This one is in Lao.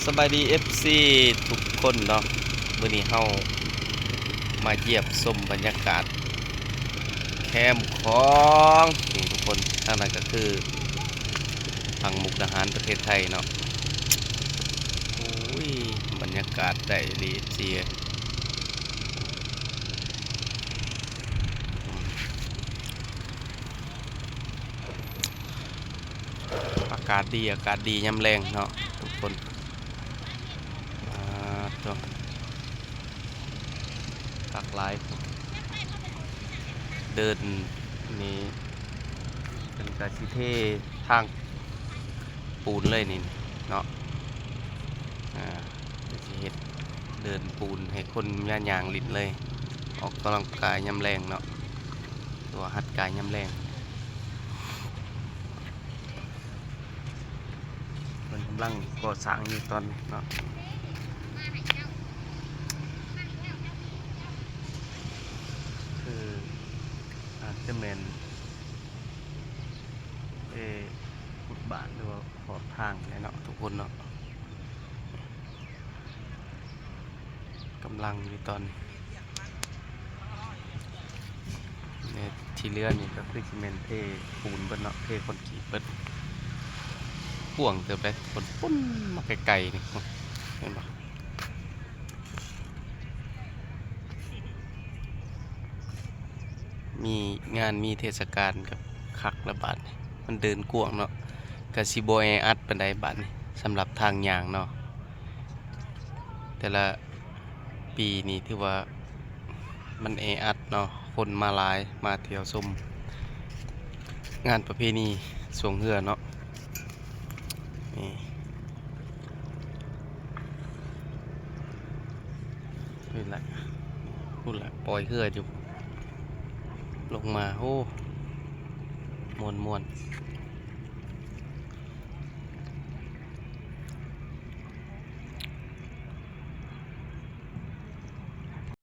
ສະບາຍດີ ເອັຟຊີ ທຸກຄົນເນາະ, ມື້ນີ້ເຮົາມາຢ້ຽມຊົມບັນຍາກາດແຄມຂອງນີ້ທຸກຄົນ. ທາງນັ້ນກໍຄືຝັ່ງມຸກດາຫານ ປະເທດໄທເນາະ. ໂອ້ຍ ບັນຍາກາດໄດ້ອີ່ຫຼີ ເອັຟຊີ ເອີຍ. ອາກາດດີ ອາກາດດີຍາມແລງເນາະທຸກຄົນ. ອາ ໂທ້ ຄັກຫຼາຍ. ເດີ່ນນີ້ເພິ່ນກະຊິເທທາງປູນເລີຍນີ້ເນາະ. ອາ ເພິ່ນຊິເຮັດເດີ່ນປູນໃຫ້ຄົນມາຍ່າງຫຼິ້ນເລີຍ, ອອກກຳລັງກາຍຍາມແລງເນາະ, ຫຼືວ່າຮັດກາຍຍາມແລງ. ເພິ່ນກຳລັງກໍ່ສ້າງຢູ່ຕອນນີ້ເນາະ, ຄືອາດຈະແມ່ນ ເອ ຟຸດບາດ ຫຼືວ່າຂອບທາງແຫຼະເນາະທຸກຄົນເນາະ. ກຳລັງຢູ່ຕອນນີ້. ແລະ ທີ່ເຫຼືອນີ້ກໍຄືຊິແມ່ນເທປູນເບິດເນາະ, ເທຄອນກຣີດເບິດ. ກວ້າງເຕີບເດ້ທຸກຄົນ, ປຸ້ນມາໄກໆນີ້ ເຫັນບໍ່? ມີງານມີເທດສະການກໍຄັກລະບາດນີ້, ມັນເດີ່ນກວ້າງເນາະ, ກະຊິບໍ່ແອອັດປານໃດບາດນີ້. ສຳລັບທາງຍ່າງເນາະ ແຕ່ລະປີນີ້ຖືວ່າມັນແອອັດເນາະ, ຄົນມາຫຼາຍ ມາທ່ຽວຊົມງານປະເພນີຊ່ວງເຮືອເນາະ. ນີ້ ພຸ້ນລະ ພຸ້ນລະ ປ່ອຍເຮືອຢູ່ ລົງມາ. ໂອ້ ມ່ວນໆ.